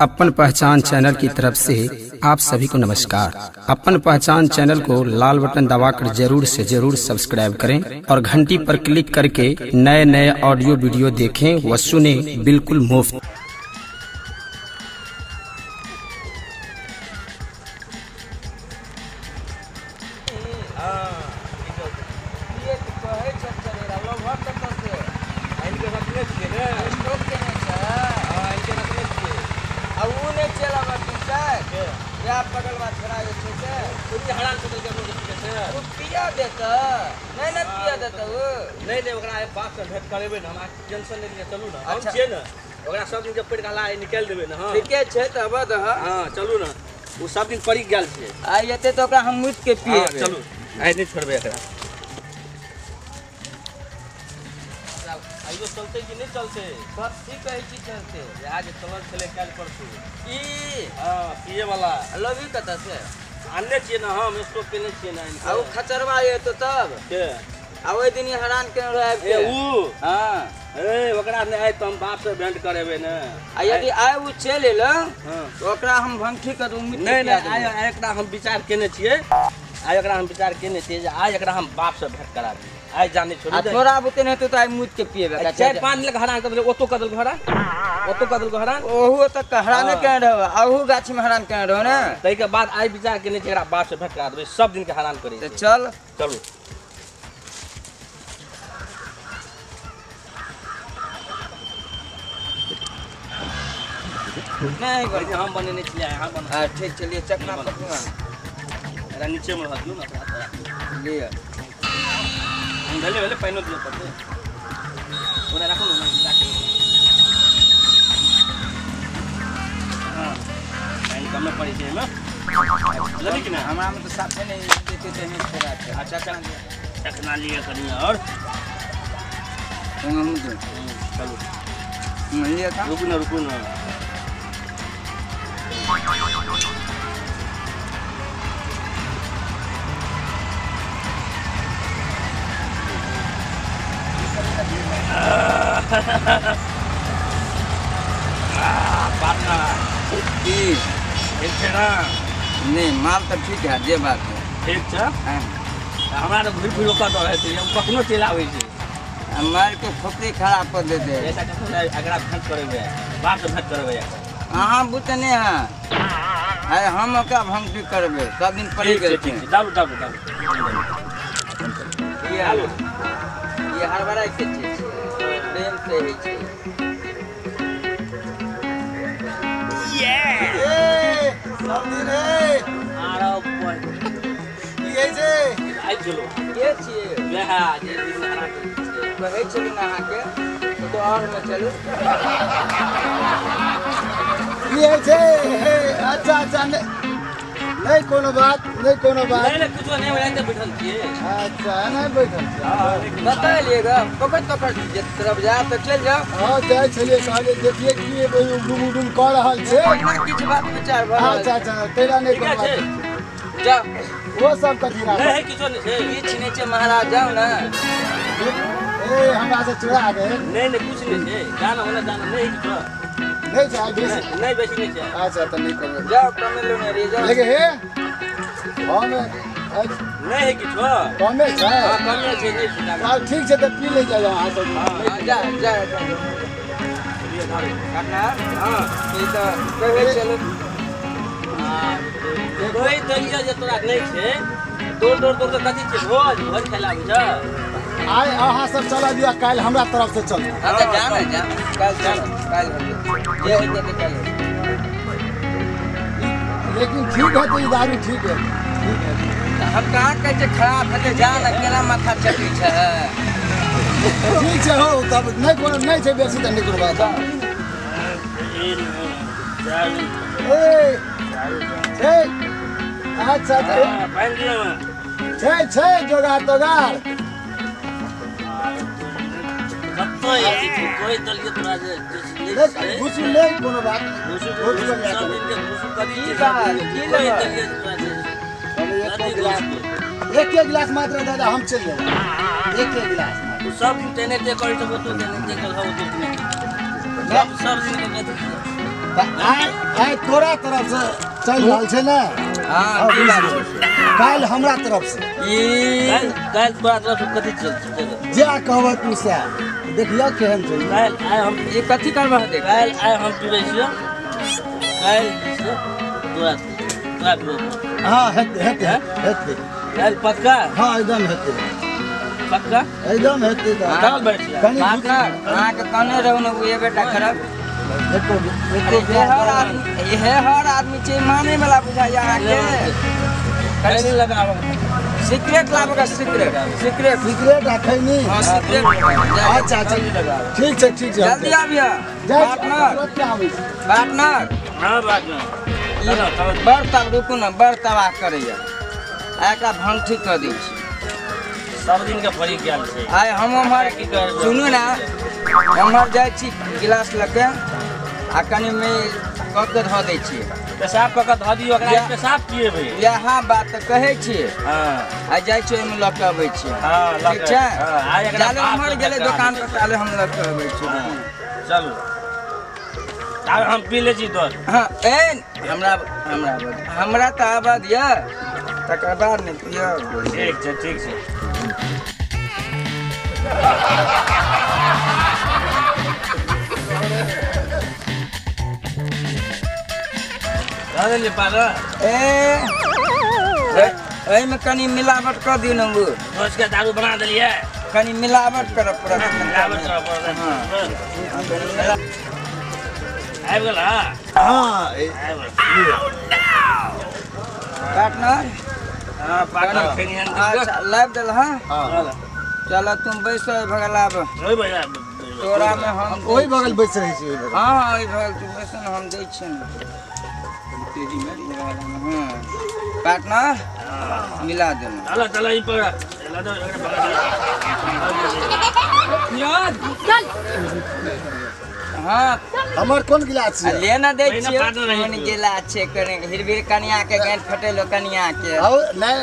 अपन पहचान चैनल की तरफ से आप सभी को नमस्कार। अपन पहचान चैनल को लाल बटन दबाकर जरूर से जरूर सब्सक्राइब करें और घंटी पर क्लिक करके नए नए ऑडियो वीडियो देखें व सुने बिल्कुल मुफ्त। निकाल देबे ना। ठीके छै त अब दह। हां चलू ना, ओ सब दिन पड़ी गेल छै। आ एते त ओकरा हम मुइत के पिएबे। चलू आइ नहीं छोड़बे एकरा। आइयो चलते कि नहीं चलते? कथी कहै छी चलते? आज चलल छले काल परसू ई। हां पिए वाला लबी कत से आनने छियै ना, हम स्टोक केने छियै ना। आ ओ खचरवा एतो तब के आ ओइ दिन हरान केने रहै के ऊ। हां ए ओकरा नै आइ त हम बाप से भेंट करेबे ने। आ यदि आइ उ चलि एलो त ओकरा हम भंगठी कर उम्मीद नहीं नहीं। आइ एकरा हम विचार केने छियै, आइ एकरा हम विचार केने छियै जे आइ एकरा हम बाप से भेंट करा दी। आइ जाने छोड़ी आ थोड़ा बुते नै हेतौ त आइ मुइत के पिएबे। 4-5 लग हरान कर देलक, ओतो कर देलक हरान, ओतो कर देलक हरान। ओहू त हराने केने रहौ, अहू गाछी में हरान केने रहौ ने। तै के बाद आइ विचार केने छियै एकरा बाप से भेंट करा देबै, सब दिन के हरान करै छै। चल चलू। नहीं बने हम बनेने छियै, अहाँ बना। हां ठीक चलिए, चकना पकड़ू एकरा नीचे में रह दियौ ना थोड़ा। लिअ हम भेले भेले पाइनो दिअ पड़तै। ओना राखू ना, राखू। हां पानि कमे पड़ै छै एहिमे। लेबी कि ना? हमरा में तो साफे नहीं देते ते नहीं छोड़ा छै। अच्छा चकना लिअ कनी और हम दे। चलू लिअ का। रुकू ना रुकू ना। की ठीक छै ना? नहीं माल तो ठीक है, जे बात है ठीक छै। हमरा तो घुरि फिर ओकर डर हेतै, हम कखनो चलि आबै छी। मार के खोपड़ी खराब कर देते। ऐसा कखनो एकरा भेंट करेबै, बाप से भेंट करेबै। अहाँ बुते नहीं है, आइ हम ओकरा भंगठी करबै, सब दिन पड़ी गेल छै। डालू डालू डालू। ये हड़बड़ाइ के चीज छै, प्रेम से होइ छै। ए सब दिन हे आरो पर की होइ छै? आइ चलो के छियै? वएह जे दिन हरा कहै छली ना अहाँके तो और में चलू। की होइ छै? अच्छा अच्छा नहीं कोनो बात, नहीं कोनो बात। नहीं नहीं कुछो नहीं, ओनाहिते बैठल छियै। अच्छा नहीं बैठल छियै, बता लिएगा पकड़ पकड़ जे तरफ जा तो चल जाओ। हां जाइ छलियै, कहलियै देखियै की उडुम उडुम कऽ रहल छै। ना किछु बात विचार भऽ रहल। अच्छा अच्छा तैला नहीं कोनो बात। जाओ ओ सब कथी राख नहीं है, किछो नहीं छै, किछु नहीं छै महाराज, जाओ ना। ए हमरा से चुरा गेल। नहीं नहीं कुछ नहीं छै, जाना होना जाना नहीं किछो नहीं छै बेसी, नहीं बेसी नहीं छै। अच्छा त नहीं करबै, जाओ कमे लेने रे जाओ। लेकिन हे हम नहीं है किछो, कमे छै। हां कमे छै, नहीं छै। आब ठीक छै त पी ले जाओ अहाँ सब। हां जा जा लिअ धारू काटना। हां ई त कहै चलू। हां कोई दलिया जे तोरा नहीं छै, दौड़ दौड़ दौड़ कथी छै? भोज भोज खाइ आबै छ। आइ अहाँ सब चला दिअ, काल्हि हमरा तरफ से चलू। हां त जा ना जा, काल्हि चल, काल्हि जे हेतै ते काल्हि। लेकिन ठीक है तो ई दारू ठीक है, ठीक है। हम कहाँ कहै छै खराब हेतै, जा ना केना माथा चटै छै। ठीक छै हो तब, नहीं कोनो नहीं छै बेसी त नहीं कोनो बात। ए छै अच्छा छै छै जोगार तोगार कतऽ छै? कोई दलिया तोरा जे घुसू नहीं कोनो बात। सब दिन के घुसू कथी छै? कोई दलिया तोरा जे एक एक गिलास मात्र दादा हम चलि जेबै, एक एक गिलास। तू सब दिन तेने ते करै छौ, ओतो तेने ते करै छौ, ओतो तेने। सब दिन के कथी छै? आइ आइ तोरा तरफ से चल रहल छै ने। हां काल्हि हमरा तरफ से ई काल्हि तोरा तरफ से कथि चल जे कहब तू से देखियो केहन छै। काल्हि आइ हम ई कथि करबह देख। काल्हि आइ हम पीबै छियो, काल्हि से तोरा तोरा पीबै। हां हेतै हेतै हेतै काल्हि पक्का। हां एकदम हेतै पक्का एकदम हेतै। चल बैठ पार्टनर अहाँ के कहने रहू ने ओ बेटा खराब एको एको हर आदमी इहे हर आदमी छै माने वाला बुझाइया अहाँ के। कैसे लगाव सिगरेट लाबो का सिगरेट सिगरेट सिगरेट राखै नी। हां सिगरेट। अच्छा अच्छा ठीक छै ठीक छै जल्दी आबिया पार्टनर। पार्टनर हां पार्टनर चलो चलो बड़ तब रुकू ना बड़ तबाह करैया आ एकरा भंग ठीक कर दै छी। सब दिन के फरी गेल छै। आइ हम उम्हर सुनू ना उम्हर जाइ छी गिलास लके आ कनि में कऽ के धऽ दै छियै पेशाब कऽ के धऽ दियौ ओकरा पेशाब पिएबै। इएह बात तऽ कहै छियै। हां आ जाइ छियै ओहिमे लऽ के अबै छियै। हां ठीक छै। जाले उम्हर गेलै दोकान पर ताले हम लऽ के अबै छियै। चलू आब हम पी लै छी तोर। हां ए हमरा हमरा हमरा तऽ आबऽ दिअ तकर बाद ने पियब। ठीक छै ठीक छै। ए एहिमे कनि मिलावट कऽ दियौ ने। रोज के दारू बना देलियै कनि मिलावट करऽ पड़त। मिलावट करऽ पड़त। आबि गेल। हां पार्टनर। हां पार्टनर खेनिहन। अच्छा लाबि देल। हां हां चल तुम बैसो बगल आब ओहि बगल तोरा में हम ओहि बगल बैस रहै छी। ओहि बगल हां ओहि बगल तू बैस ने हम दै छियै ने तेजी में। हां पार्टनर मिला देना। चलो चलो ई पकड़ चलो दो एकरा पकड़ यार चल। हां हमर कोन गिलास छै ले ना दै छियै कोन गिलास छै कने हिरबिर कनिया के गेंद फटेलो कनिया के। औ नहीं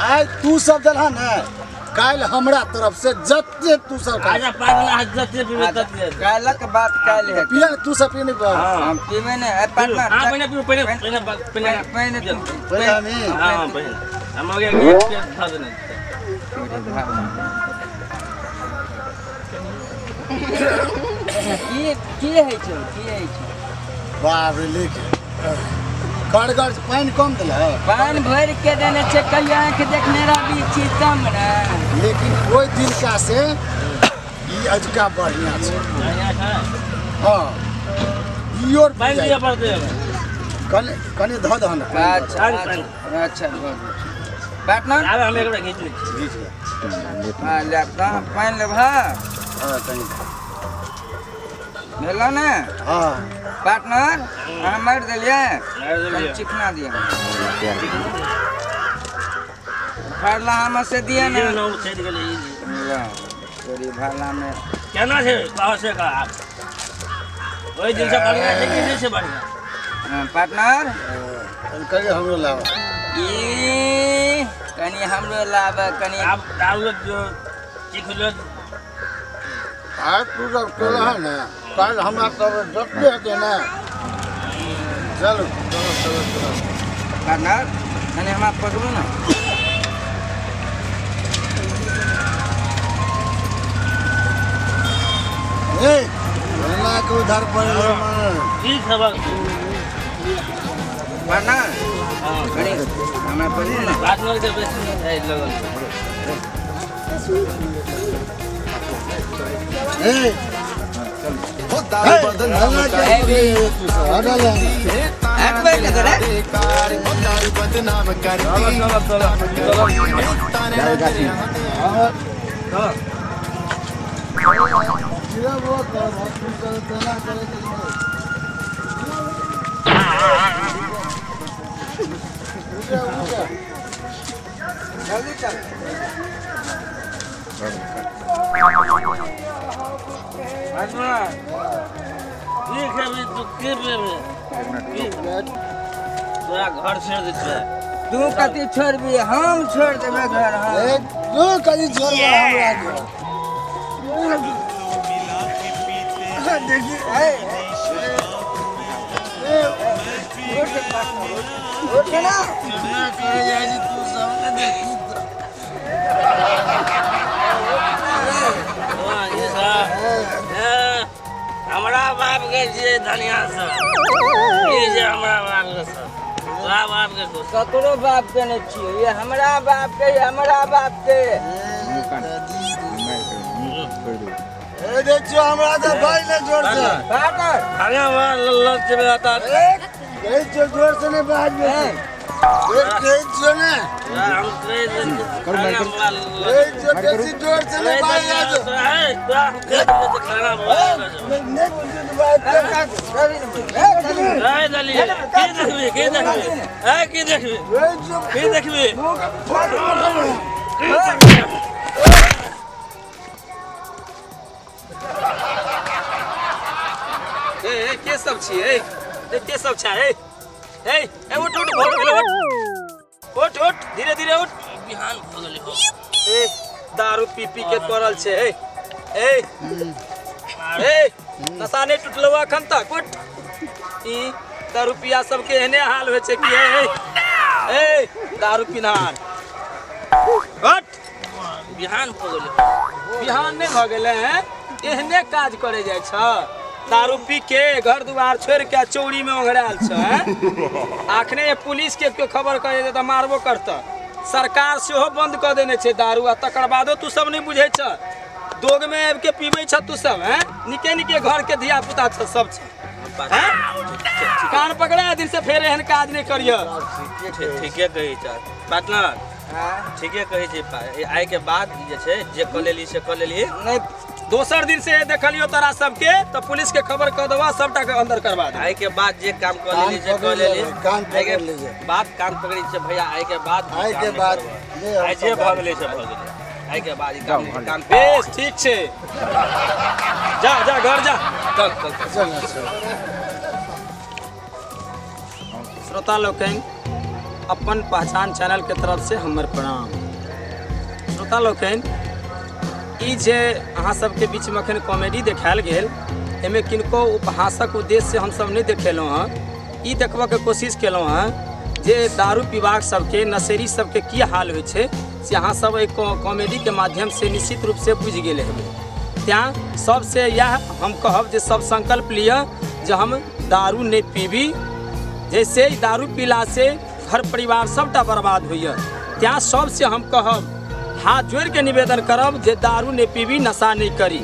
आइ तू सब देलह ने काल्हि हमरा तरफ से जते तू सब आजा पार्टनर जते पीबे तते काल्हिक बात काल्हि है। पिया तू सब पी नहीं। हम पीबे ने पार्टनर। हां पहिने पीबे पहिने पहिने पहिने पहिने पहिले हम हां पहिने हम आगे के धऽ देने। की है छै की है छै बाप रे लेके कड़गर पानि कम देलह। पानि भरि के देने छै कहिया आँखि देखने रहबी छी तब ने। लेकिन ओहि दिनका से ई अजुका बढ़िया छै। बढ़िया छै। हां ई और पानि दिअ पड़तै कने कने धऽ दह ने। अच्छा अच्छा पार्टनर आब हम एकरा घीच लै छी। घीच ले। हां ले तऽ पानि लेबह। हां कनि भेलो ने। हां पार्टनर अहाँ मारि देलियै चिकना दिअ भरला हम से दिअ ने। तोरी भरला में केना छै कह से कह ओहि दिन से बढ़िया छै कि नहि छै बढ़िया। पार्टनर कनि हमरो लाब ई कनि हमरो लाब कनि आब दारू चिख लो। आइ तू सब केलह ने काल्हि हमरा तरफ जते हेतै ने। चलू चलो चलो चलो पार्टनर कनि हमरा पकड़ू ने। ए भोला के उधर पड़ल की खबर पार्टनर कनि हमरा पकड़ू ने। पार्टनर के बेसी लगल। ए जल्दी चल। की खेबी तू की पीबी तोरा घर छोड़ दै छै तू कथी छोड़बी हम छोड़ देबै घर। हम तू कथी छोड़बी हमरा घर। देखी उठ ना करे जाय छी तू सब ने देखी। हमरा बाप के जे धनिया सब ई जे हमरा बाप के सब तोरा बाप के ककरो बाप के नहीं छियै, ये हमरा बाप के, हमरा बाप के। ए देखियो हमरा त भाई ने जोर से पार्टनर धनिया लल से आता ए जोर से नहीं बाज में देख छियो ने हम ए जो बेसी जोर से नहीं बाज आज खाना नहीं बुझे तो बात ए दलिए की देखबी की देखबी ए की देखबी की देखबी ए ए के सब छी ए के सब छै ए ए ए उठ उठ भोर भेलै उठ उठ उठ धीरे धीरे उठ बिहान भ गेलै ए दारू पी पी के करल छै ए ए ए नशा नहि टूटलौ अखन तक उठ। ई दारू पिया सबके एहने हाल होइ छै कि ए ए दारू पिनहार उठ बिहान भ गेलै बिहान नहि भ गेलै हैं एहने काज करे जाइ छ दारू पी के घर दुआर छोड़ के चौरी में ओंघरायल छ। अखने पुलिस के केओ खबर करे तऽ मारबो करतऽ। सरकार सेहो बंद कऽ देने छै दारू आ तकर बादो तू सब नहि बुझै छ दोग में आबि के पीबै छ तू सब हैं निके निके घर के धिया पुता छ सब छ हैं कान पकड़ा दिन से फेर एहन काज नहि करिय। ठीके कहै छ पार्टनर ठीके कहै छै। आइ के बाद जे छै जे कऽ लेली से कऽ लेली नहीं दोसर दिन से देखलियो तोरा सबके तो पुलिस के खबर कऽ देबा सबटा के अंदर करवा दे। आइ के बाद जे काम कऽ लेली से कऽ लेली कान पकड़ लीजिए बात कान पकड़ी छै भैया। आइ के बाद आइ के बाद आइ जे भऽ गेलै से भऽ गेलै आइ के बाद ई काम काम बेस ठीक छै जा जा घर जा चल चल चल चल। श्रोता लोकनि अपन पहचान चैनल के तरफ से हमर प्रणाम। श्रोता लोकनि ई जे अहाँ सबके बीचमे अखन कॉमेडी देखायल गेल एहिमे किनको उपहासक उद्देश्य से हमसब नहि देखेलहुँ हँ। ई देखबऽके कोशिश केलहुँ हँ जे दारू पीबाक सबके नशेरी सबके की हाल होइ छै से अहाँ सब एहि कॉमेडीके माध्यमसँ निश्चित रूपसँ बुझि गेल हेबै। तैँ सबसँ इएह हम कहब जे सब संकल्प लिअ जे हम दारू नहि पीबी। जैसे दारू पीलासँ घर परिवार सबटा बर्बाद होइए तैँ सबसँ हम कहब हाथ जोड़िके निवेदन करब जे दारू नहि पीबी नशा नहि करी।